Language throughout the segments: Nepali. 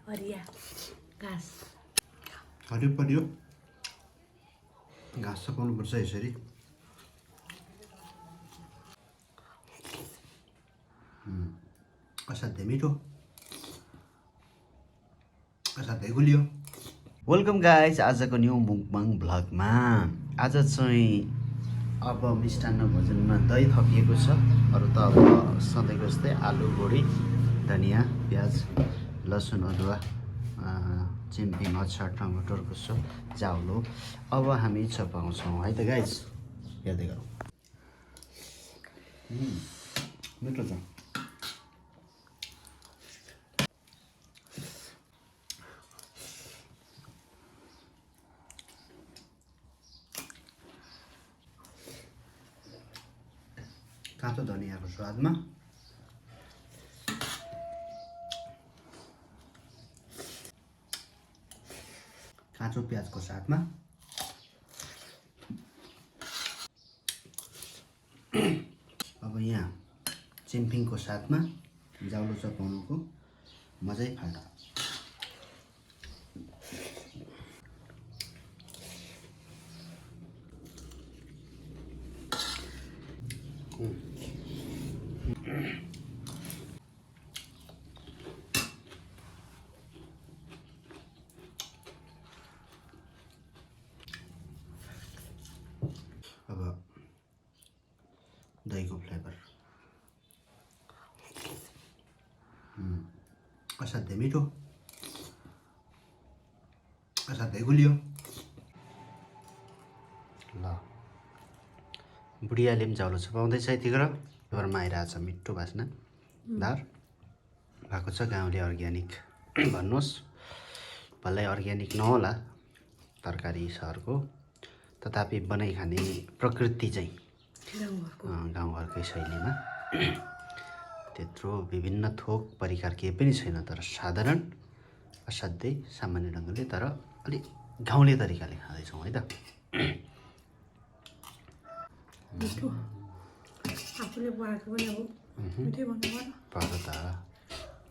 हरिया घाँस हरियो परियो घाँस सपाउनुपर्छ यसरी। असाध्यै मिठो, असाध्यै गुलियो। वेलकम गाइज आजको न्यू मुकबाङ भ्लगमा। आज चाहिँ अब मिष्टान्न भोजनमा दही थपिएको छ। अरू त अब सधैँको जस्तै आलु बोडी धनियाँ प्याज लसुन अदुवा चिम्पिङ अचार टमाटरको चाउलो अब हामी चपाउँछौँ है त गाइज। हेर्दै गरौँ। मिठो छ। काँचो धनियाँको स्वादमा काँचो प्याजको साथमा अब यहाँ चिम्पिङको साथमा जाउलो चपाउनुको मजै फाल्टा। अब दहीको फ्लेभर असाध्यै मिठो, असाध्यै गुलियो। ल बुढियाले पनि जाउलो चपाउँदैछ यतिखेर। घरमा आइरहेछ मिठो बास्ना दार भएको छ। गाउँले अर्ग्यानिक भन्नुहोस्, भलै अर्ग्यानिक नहोला तरकारी सहरको, तथापि बनाइ खाने प्रकृति चाहिँ गाउँघरकै शैलीमा त्यत्रो विभिन्न थोक परिकार केही पनि छैन। तर साधारण असाध्यै सामान्य ढङ्गले तर अलिक गाउँले तरिकाले खाँदैछौँ है त। आफूले बनाएको पनि अब मिठै भन्नु पर्यो त।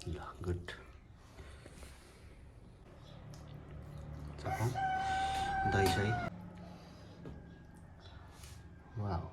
ल गुड चपाउँ दही सही। वाउ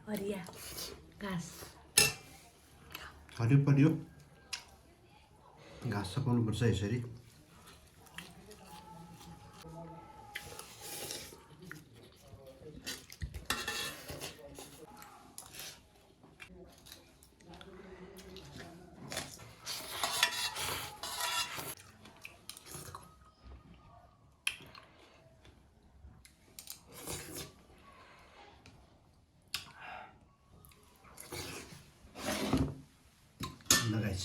हरिया घाँस हरियो परियो घाँस सपाउनुपर्छ यसरी। लगाइस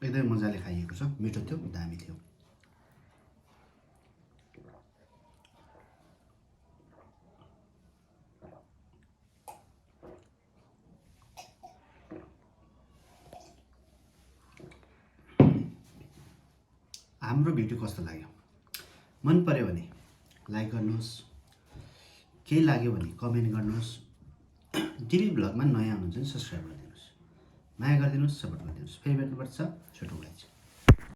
एकदमै मजाले खाइएको छ, मिठो थियो, दामी थियो। हाम्रो भिडियो कस्तो लाग्यो, मन पर्यो भने लाइक गर्नुहोस्, केही लाग्यो भने कमेन्ट गर्नुहोस्। टिभी भ्लगमा नयाँ हुनुहुन्छ भने सब्सक्राइब गरिदिनुहोस्, माया गरिदिनुहोस्, सपोर्ट गरिदिनुहोस्। फेरि भेट्नुपर्छ छोटो गाइज।